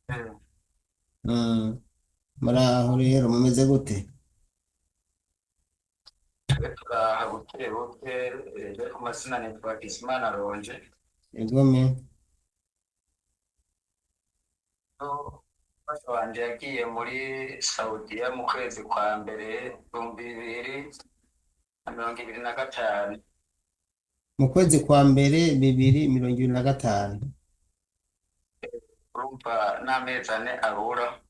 Eh, Mm. Muraho rero mumeze gute? Twe turaha buke buke, ku mazina nitwa Hakizimana Ronje. Egome. Umufasha wanje yagiye muri Saudiya mu kwezi kwa mbere 2025. Mu kwezi kwa mbere 2025. Urumva n'amezi 4 abura.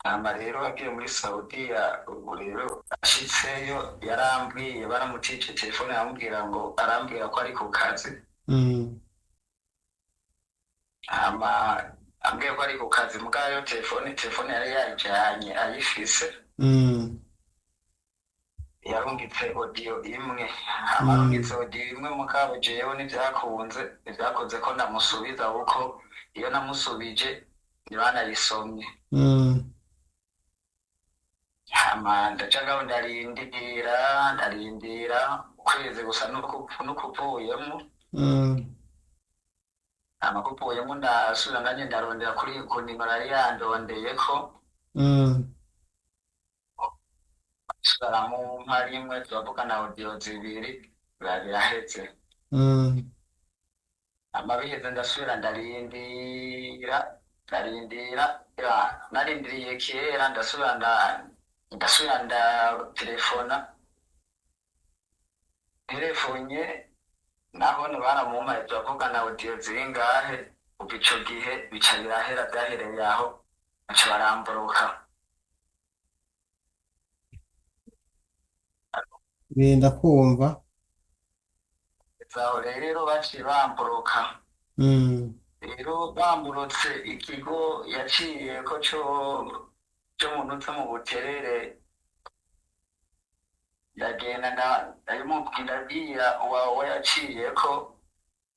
Hama rero agiye muri Saudiya, ubu rero ashitseyo yarambwiye, baramucice telefone aramubwira ngo arambwira ko ari ku kazi. Hama ambwiye ko ari ku kazi, mugabo telefone yari yayijanye ayifise. Yarungitse audio imwe, hama arungitse audio imwe, mugabo jewe ntivyakunze ko ndamusubiza, kuko iyo namusubije ntibanayisomye. Hama ndaca ngaho ndarindira ukwezi gusa n'ukuvuyemwo. Hama kuvuyemwo ndasubira nanje ndarondera kuri ku nimero yari yandondeyeko. Aramumpa rimwe, turavugana audio zibiri, biba biraheze. Hama biheze ndasubira ndarindira, narindiriye kera, ndasubira ndatelefona, telefonye nahone baramumpaye, turavugana audio zingahe. Kuva ico gihe bica birahera, vyahereye aho baca baramburuka. Benda kumva. Aho rero baciye bamburuka. Rero bamburutse ikigo yaciyeko co mu mu Buterere, ndagenda ndabimubwira, ndabwira uwo yaciyeko,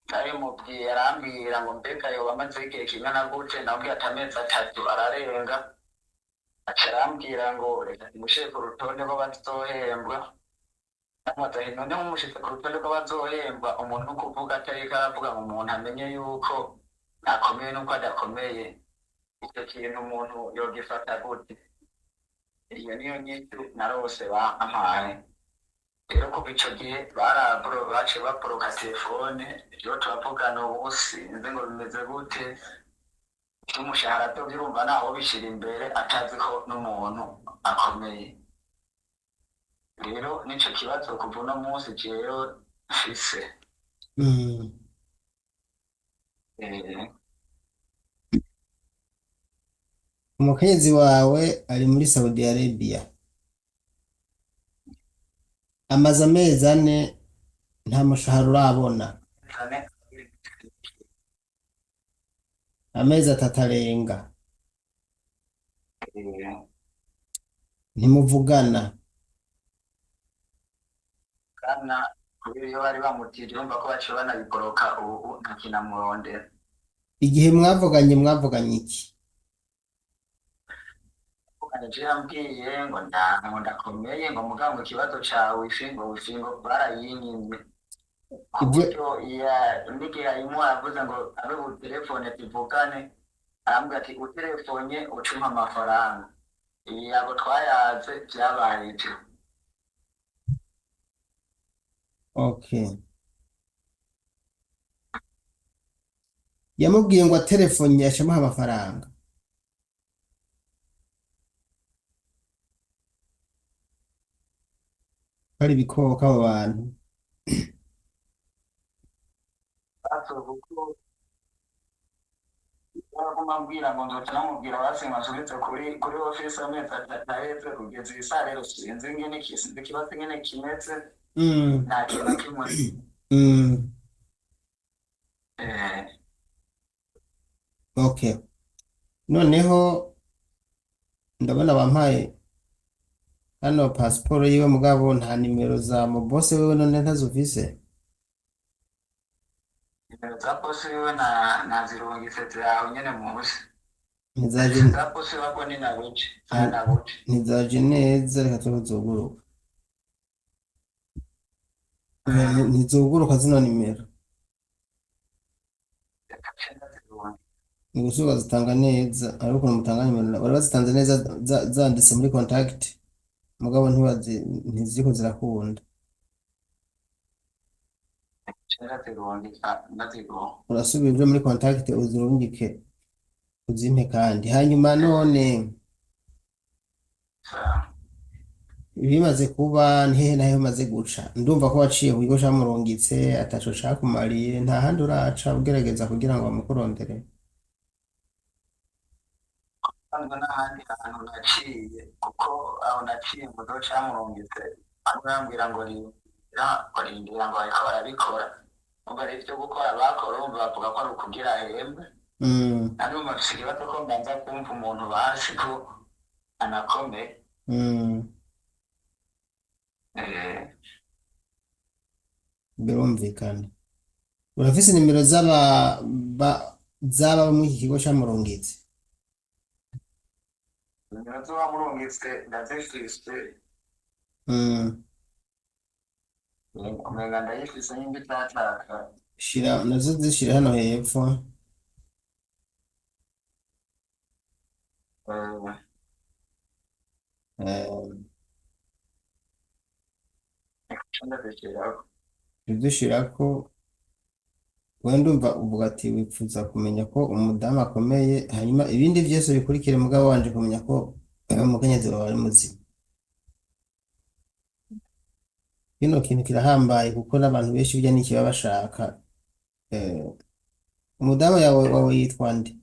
ndabimubwiye arambwira ngo mbega yoba amaze igihe kingana gute? Ndamubwira ati amezi 3 ararenga. Aca arambwira ngo reka nimushire ku rutonde rw'abazohembwa. Ndamubaza nti none mumushize ku rutonde rw'abazohembwa, umuntu ukuvuga atariko aravuga ngo umuntu amenye yuko akomeye n'uko adakomeye, ico kintu umuntu yogifata gute? Iyo niyo nyishu narose bampaye. Rero kuva ico gihe baciye baboroka telefone, rero turavugana ubu sinzi ngo bimeze gute. Ivy'umushahara vyo urumva ntawo bishira imbere atazi ko n'umuntu akomeye. Rero nico kibazo kuva uno munsi jewe mfise. Umukenyezi wawe ari muri Saudi Arabia, amaze amezi 4 nta mushahara urabona. Ane. Amezi 3 arenga. Ntimuvugana. Kana kubera iyo bari bamutije, urumva ko baciye banabiboroka, ubu ntakinamurondera. Igihe mwavuganye iki? Anje yambwiye ngo ngo ndakomeye, ngo mugabo ngo ikibazo ca wifi, ngo wifi ngo barayinyimye ku Ivyo buryo n'igihe ayimuha yavuze ngo abe butelefone tuvugane, arambwira ati utelefonye ucumpa amafaranga. Ibiyago twayaze vyabaye ivyo. Okay. Yamubwiye ngo aterefone acamuha amafaranga. Bari ibikoko abo bantu. Kuko baguma ambwira ngo nzoca namubwira basi nsubize kuri ofisi amezi 3 aheze, kugeza iyi saha rero sinzi ingene sinzi ikibazo ingene kimeze. Nta kintu na kimwe. Okay. Noneho ndabona bampaye hano pasiporo yiwe, mugabo nta nimero za mubose wewe, none ntazufise? Nimero za bosi wiwe nazirungitse zawe nyene musi. Ntizaje. Za bosi wako ni nabuce za nabuce. Ntizaje neza, reka tube zuguruka. Ntizuguruka zino nimero. Reka Ni gusubiza zitanga neza, ariko ukuntu mutanga nimero bari bazitanze neza zanditse muri contact, mugabo ntibazi ntiziriko zirakunda. Urasubira uje muri contact uzirungike uzimpe kandi. Hanyuma none ibimaze kuba ni hehe na hehe umaze guca? Ndumva ko waciye ku kigo camurungitse ataco cakumariye, nta handi uraca ugerageza kugira ngo bamukurondere? N'ahandi hantu naciye, kuko aho naciye mu kigo camurungitse bamwe bambwira ngo rindira, ngo rindira, ngo bariko barabikora. Umva rero ivyo gukora bakora, urumva bavuga ko ari ukugira ahembwe. Nanumva mfise ikibazo ko mbanza kumva umuntu basi ko anakomeye. Birumvikana. Urafise nimero z'aba z'aba muri iki kigo camurungitse? Nimero z'uwamurungitse ndazifise. Umenga ndayifise nimba itataka. Shira nazo zishire hano hepfo. Ndazishirako. Udushirako. Wewe ndumva uvuga ati wipfuza kumenya ko umudamu akomeye, hanyuma ibindi vyose bikurikire, mugabo wanje kumenya ko umukenyezi wawe ari muzima. Kino kintu kirahambaye kuko n'abantu benshi burya n'ikiba bashaka. Umudamu wawe yitwa nde?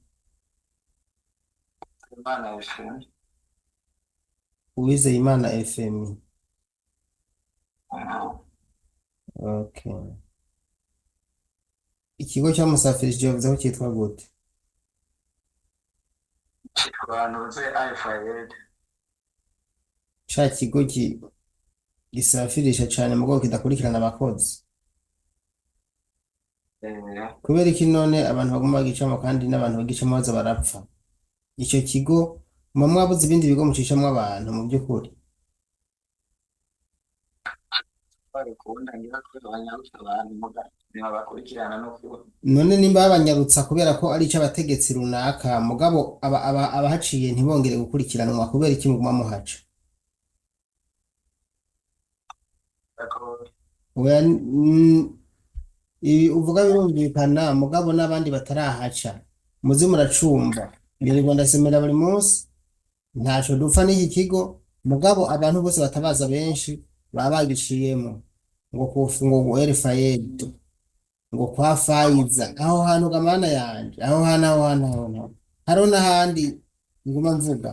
Imana yishimye. Uwizeyimana FM. Okay. Ikigo cyamusafirishije bavuze ko cyitwa gute? Cyitwa Ntuze Alfayed. Ca kigo gisafirisha cane mugabo kidakurikirana abakozi. Kubera iki none abantu baguma bagicamo kandi n'abantu bagicamo baza barapfa? Ico kigo muba mwabuze ibindi bigo mucishamwo abantu mu by'ukuri? Babikunda ngira ko banyarutsa abantu muga ntibabakurikirana no kuba. None nimba babanyarutsa kubera ko ari ic'abategetsi runaka, mugabo abahaciye ntibongere gukurikiranwa, kubera iki muguma muhaca? Oya, ibi uvuga birumvikana, mugabo n'abandi batarahaca muze muracumva. Nirirwa ndasemera buri munsi, ntaco dupfa n'iki kigo, mugabo abantu bose batabaza benshi baba bagiciyemo ngo kufu ngo Elfayed ngo kwa Fayiza, aho hantu gamana yanje, aho hantu aho hantu aho hantu hariho n'ahandi nguma mvuga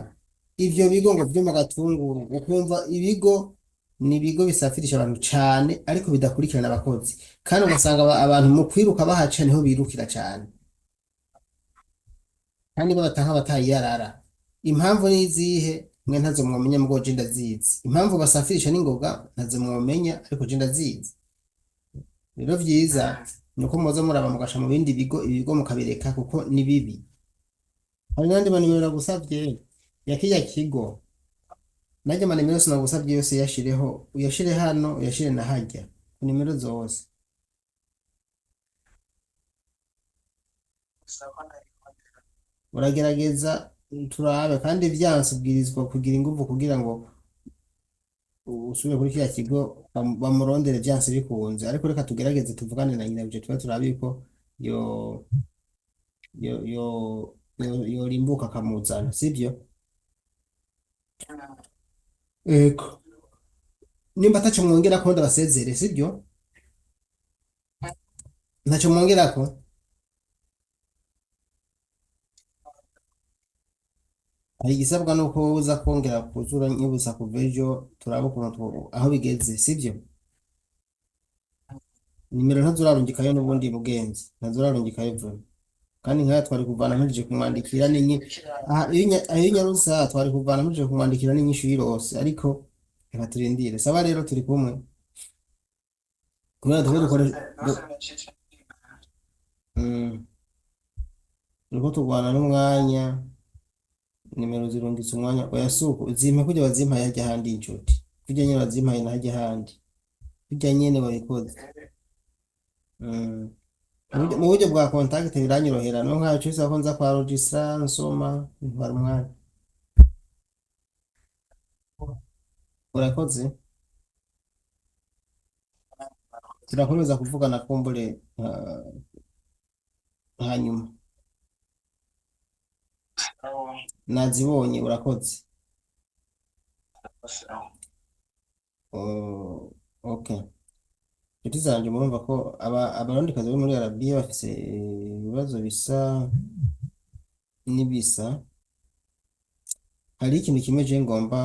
ivyo bigo ngo vyo mu Gatunguru, ukumva ibigo ni ibigo bisafirisha abantu cane ariko bidakurikirana abakozi, kandi ugasanga abantu mu kwiruka bahaca niho birukira cane, kandi babata nk'abatayiyarara. Impamvu ni izihe? Mwe ntazo mwomenya, mugabo je ndazizi. Impamvu basafirisha n'ingoga ntazo mwomenya, ariko je ndazizi. Rero vyiza nuko muza muraba mugasha mu bindi bigo, ibigo mukabireka kuko ni bibi. Hari n'andi manimero nagusavye ya kirya kigo, naryo manimero yose nagusavye yose yashireho, uyashire hano, uyashire na harya, ku nimero zose. Uragerageza turabe, kandi vyanse ubwirizwa kugira inguvu kugira ngo usubire kuri kiriya kigo bamurondere vyanse bikunze. Ariko reka tugerageze tuvugane na nyina tube turabe yuko yo yo yo yorimbuka akamuzana, sivyo? Ego. Nimba ataco mwongerako ndabasezere, sivyo? Ntaco mwongerako? Hari igisabwa nuko wowe uza kongera kuzura nyibuza kuva ejo, turabe ukuntu aho bigeze, sivyo? Nimero ntazurarungikayo n'ubundi mugenzi, ntazurarungikayo vuba. Kandi nkaya twari kuvana mpejeje kumwandikira n'inyi aha iyo nyarusa twari kuvana mpejeje kumwandikira n'inyishu yirose, ariko reka turindire. Saba rero turi kumwe. Kubera turiko dukora turiko turwana n'umwanya, nimero zirungitse umwanya, oya suko zimpe kurya wazimpaye harya handi inshuti, kurya nyene wazimpaye na harya handi, kurya nyene wabikoze. Mu buryo bwa contact biranyorohera no nkaco bisaba ko nza kwa registra nsoma ntwara umwanya. Urakoze, turakomeza kuvugana kumbure hanyuma. Sawa. Nazibonye, urakoze. Sawa. Oh, okay. Inshuti zanje murumva ko abarundikazi bo muri Arabiya bafise ibibazo bisa n'ibisa. Hari ikintu kimwe je ngomba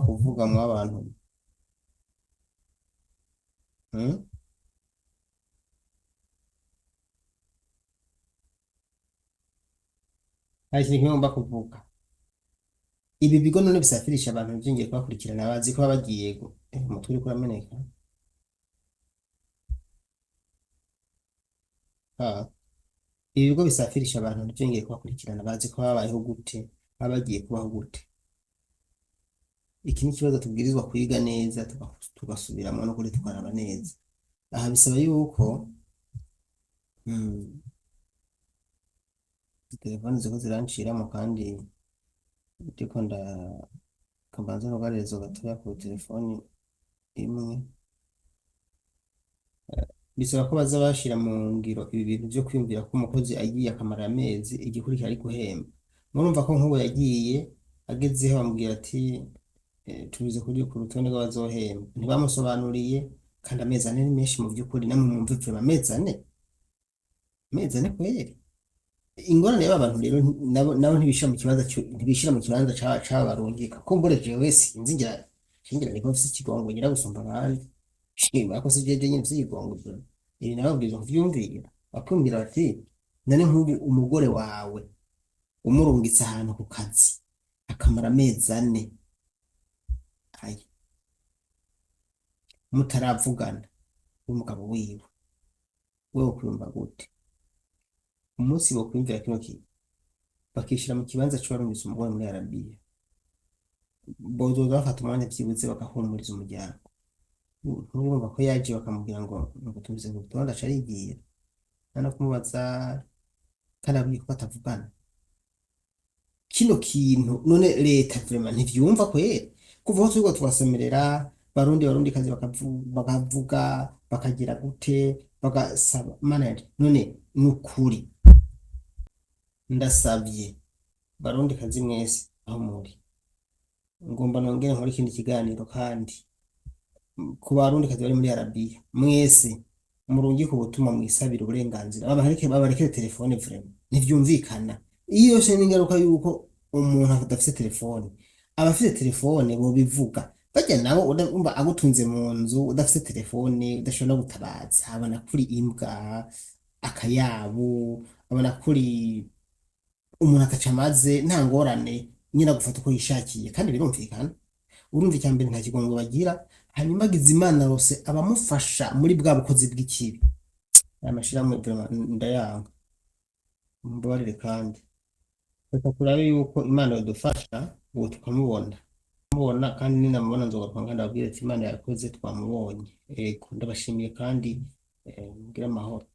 kuvuga mu abantu. Hmm? Hari ikintu kimwe ngomba kuvuga. Ibi bigo none bisafirisha abantu byongeye kubakurikirana bazi ko baba bagiye umutwe uriko urameneka. Ah. Ibi bigo bisafirisha abantu byongeye kubakurikirana bazi ko babayeho gute, baba bagiye kubaho gute. Iki ni ikibazo tubwirizwa kwiga neza tugasubiramwo no kuri tukaraba neza. Aha bisaba yuko telefone ziko ziranciramo kandi ndiko kabanza nugarezo gatoya ku telefoni imwe. Bisaba ko baza bashira mu ngiro ibi bintu vyo kwiyumvira ko umukozi agiye akamara amezi igikurikira ari guhemba. Murumva ko nk'ubu yagiye agezeho bamubwira ati tubize kuri ku rutonde rw'abazohemba. Ntibamusobanuriye kandi amezi ane ni menshi mu vy'ukuri, namwe mwumve vraiment amezi ane. Amezi ane kweri. Ingorane y'aba bantu rero nabo ntibishira mu kibanza ntibishira mu kibanza c'abarungika. Kumbure jewe sinzi ngira niko mfise ikigongo ngira gusumba abandi. Shima ko si jeje nyene mfise ikigongo. Ibi nababwirizwa kuvyumvira. Bakumvira bati none nk'ubu umugore wawe umurungitse ahantu ku kazi akamara amezi ane ayi mutaravugana n'umugabo wiwe, wewe ukwiyumva gute? Umunsi bokwiyumvira kino kintu bakishira mu kibanza c'uwarungitse umugore muri Arabiya, bozoza bafata umwanya vyibuze bagahumuriza umuryango. Nturumva ko yaje bakamubwira ngo tubize ku rutonde aca arigira, nta no kumubaza kandi abwiye ko batavugana. Kino kintu none leta vraiment ntivyumva kweri. Kuva aho turiko turasemerera barundi barundikazi bakavuga bakagira gute bagasaba mana yanje none nukuri ndasavye barundikazi mwese aho muri ngomba nongere nkore ikindi kiganiro kandi ku barundikazi bari muri Arabiya mwese murungike ubutumwa mwisabire uburenganzira babarekere telefone vraiment ntivyumvikana. Iyo yose ni ingaruka yuko umuntu adafise telefone. Abafise telefone bobivuga barya nabo umva agutunze mu nzu udafise telefone udashobora no gutabaza, abona kuri imbwa akayabu, abona kuri umuntu ataca amaze nta ngorane nyine agufata uko yishakiye kandi birumvikana. Urumva icya mbere nta kigongo bagira, hanyuma agize Imana rose abamufasha muri bwa bukozi bw'ikibi. Aya mashirahamwe vraiment ndayanga, mumbabarire kandi reka turabe yuko Imana yodufasha ubu tukamubona mubona kandi ninamubona nzogaruka kandi ababwire ati Imana yakoze twamubonye. Ego ndabashimiye kandi mugire amahoro.